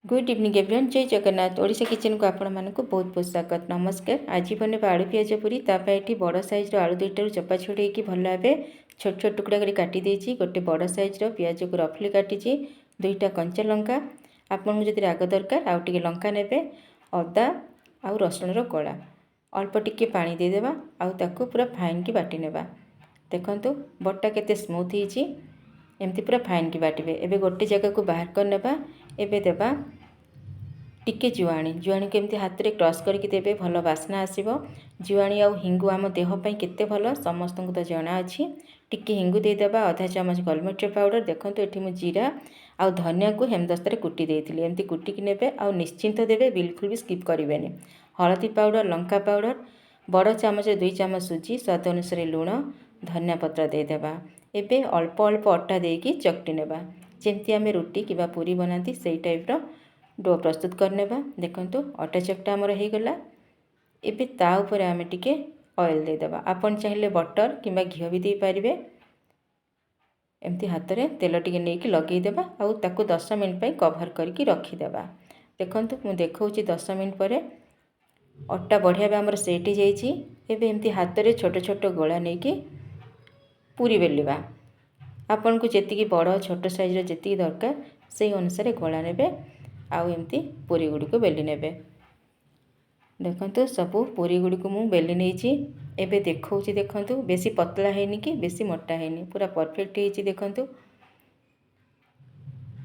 Good evening everyone, ଜୟ ଜଗନ୍ନାଥ। ଓଡ଼ିଶା କିଚେନ୍କୁ ଆପଣମାନଙ୍କୁ ବହୁତ ବହୁତ ସ୍ୱାଗତ। ନମସ୍କାର। ଆଜି ବନେଇବା ଆଳୁ ପିଆଜ ପୁରୀ। ତା ପାଇଁ ଏଠି ବଡ଼ ସାଇଜ୍ର ଆଳୁ ଦୁଇଟାରୁ ଚୋପା ଛଡ଼େଇକି ଭଲ ଭାବେ ଛୋଟ ଛୋଟ ଟୁକୁଡ଼ା କରି କାଟି ଦେଇଛି। ଗୋଟେ ବଡ଼ ସାଇଜ୍ର ପିଆଜକୁ ରଫଲି କାଟିଛି। ଦୁଇଟା କଞ୍ଚା ଲଙ୍କା, ଆପଣଙ୍କୁ ଯଦି ରାଗ ଦରକାର ଆଉ ଟିକେ ଲଙ୍କା ନେବେ। ଅଦା ଆଉ ରସୁଣର କୋଳା। ଅଳ୍ପ ଟିକେ ପାଣି ଦେଇଦେବା ଆଉ ତାକୁ ପୁରା ଫାଇନ୍କି ବାଟି ନେବା। ଦେଖନ୍ତୁ, ବଟା କେତେ ସ୍ମୁଥ୍ ହେଇଛି। ଏମିତି ପୁରା ଫାଇନ୍କି ବାଟିବେ। ଏବେ ଗୋଟେ ଜାଗାକୁ ବାହାର କରିନେବା। ଏବେ ଦେବା ଟିକେ ଜୁଆଣି। ଜୁଆଣିକୁ ଏମିତି ହାତରେ କ୍ରସ୍ କରିକି ଦେବେ, ଭଲ ବାସ୍ନା ଆସିବ। ଜୁଆଣି ଆଉ ହିଙ୍ଗୁ ଆମ ଦେହ ପାଇଁ କେତେ ଭଲ, ସମସ୍ତଙ୍କୁ ତ ଜଣା ଅଛି। ଟିକେ ହିଙ୍ଗୁ ଦେଇଦେବା। ଅଧା ଚାମଚ ଗୋଲମରିଚ ପାଉଡ଼ର। ଦେଖନ୍ତୁ, ଏଠି ମୁଁ ଜିରା ଆଉ ଧନିଆକୁ ହେମଦସ୍ତାରେ କୁଟି ଦେଇଥିଲି। ଏମିତି କୁଟିକି ନେବେ ଆଉ ନିଶ୍ଚିନ୍ତ ଦେବେ, ବିଲକୁଲ ବି ସ୍କିପ୍ କରିବେନି। ହଳଦୀ ପାଉଡ଼ର, ଲଙ୍କା ପାଉଡ଼ର, ବଡ଼ ଚାମଚରେ 2 ଚାମଚ ସୁଜି, ସ୍ୱାଦ ଅନୁସାରେ ଲୁଣ, ଧନିଆ ପତ୍ର ଦେଇଦେବା। ଏବେ ଅଳ୍ପ ଅଳ୍ପ ଅଟା ଦେଇକି ଚକଟି ନେବା। ଯେମିତି ଆମେ ରୁଟି କିମ୍ବା ପୁରୀ ବନାନ୍ତି, ସେଇ ଟାଇପ୍ର do ପ୍ରସ୍ତୁତ କରିନେବା। ଦେଖନ୍ତୁ, ଅଟା ଚକଟା ଆମର ହେଇଗଲା। ଏବେ ତା ଉପରେ ଆମେ ଟିକେ ଅଏଲ୍ ଦେଇଦେବା। ଆପଣ ଚାହିଁଲେ ବଟର୍ କିମ୍ବା ଘିଅ ବି ଦେଇପାରିବେ। ଏମିତି ହାତରେ ତେଲ ଟିକେ ନେଇକି ଲଗେଇଦେବା ଆଉ ତାକୁ 10 ମିନିଟ୍ ପାଇଁ କଭର୍ କରିକି ରଖିଦେବା। ଦେଖନ୍ତୁ, ମୁଁ ଦେଖାଉଛି, 10 ମିନିଟ୍ ପରେ ଅଟା ବଢ଼ିଆ ବି ଆମର ସେଟ୍ ହେଇଯାଇଛି। ଏବେ ଏମିତି ହାତରେ ଛୋଟ ଛୋଟ ଗୋଳା ନେଇକି ପୁରୀ ବେଲିବା। ଆପଣଙ୍କୁ ଯେତିକି ବଡ଼ ଛୋଟ ସାଇଜ୍ର ଯେତିକି ଦରକାର, ସେଇ ଅନୁସାରେ ଗୋଳା ନେବେ ଆଉ ଏମିତି ପୁରୀ ଗୁଡ଼ିକୁ ବେଲି ନେବେ। ଦେଖନ୍ତୁ, ସବୁ ପୁରୀ ଗୁଡ଼ିକୁ ମୁଁ ବେଲି ନେଇଛି। ଏବେ ଦେଖାଉଛି, ଦେଖନ୍ତୁ, ବେଶୀ ପତଳା ହେଇନି କି ବେଶୀ ମୋଟା ହେଇନି, ପୁରା ପରଫେକ୍ଟ ହେଇଛି। ଦେଖନ୍ତୁ,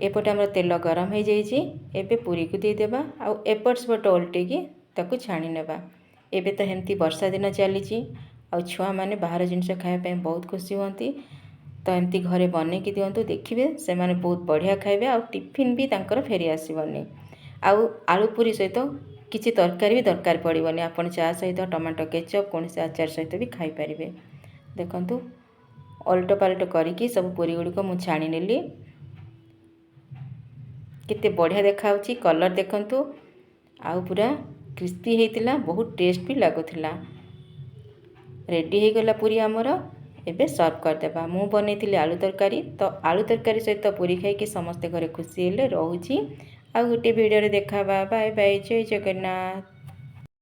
ଏପଟେ ଆମର ତେଲ ଗରମ ହେଇଯାଇଛି। ଏବେ ପୁରୀକୁ ଦେଇଦେବା ଆଉ ଏପଟ ସେପଟ ଓଲଟେଇକି ତାକୁ ଛାଣି ନେବା। ଏବେ ତ ଏମିତି ବର୍ଷା ଦିନ ଚାଲିଛି ଆଉ ଛୁଆମାନେ ବାହାର ଜିନିଷ ଖାଇବା ପାଇଁ ବହୁତ ଖୁସି ହୁଅନ୍ତି। ତ ଏମିତି ଘରେ ବନେଇକି ଦିଅନ୍ତୁ, ଦେଖିବେ ସେମାନେ ବହୁତ ବଢ଼ିଆ ଖାଇବେ ଆଉ ଟିଫିନ୍ ବି ତାଙ୍କର ଫେରି ଆସିବନି। ଆଉ ଆଳୁ ପୁରୀ ସହିତ କିଛି ତରକାରୀ ବି ଦରକାର ପଡ଼ିବନି। ଆପଣ ଚା ସହିତ, ଟମାଟୋ କେଚପ୍, କୌଣସି ଆଚାର ସହିତ ବି ଖାଇପାରିବେ। ଦେଖନ୍ତୁ, ଓଲଟ ପାଲଟ କରିକି ସବୁ ପୁରୀ ଗୁଡ଼ିକ ମୁଁ ଛାଣି ନେଲି। କେତେ ବଢ଼ିଆ ଦେଖାହେଉଛି କଲର୍ ଦେଖନ୍ତୁ। ଆଉ ପୁରା କ୍ରିସ୍ପି ହେଇଥିଲା, ବହୁତ ଟେଷ୍ଟ ବି ଲାଗୁଥିଲା। ରେଡ଼ି ହେଇଗଲା ପୁରୀ ଆମର। ଏବେ ସର୍ଭ କରିଦେବା। ମୁଁ ବନେଇଥିଲି ଆଳୁ ତରକାରୀ, ତ ଆଳୁ ତରକାରୀ ସହିତ ପୁରୀ ଖାଇକି ସମସ୍ତେ ଘରେ ଖୁସି ହେଲେ। ରହୁଛି, ଆଉ ଗୋଟେ ଭିଡ଼ିଓରେ ଦେଖା ହେବା। ବାଏ ବାଏ, ଜୟ ଜଗନ୍ନାଥ।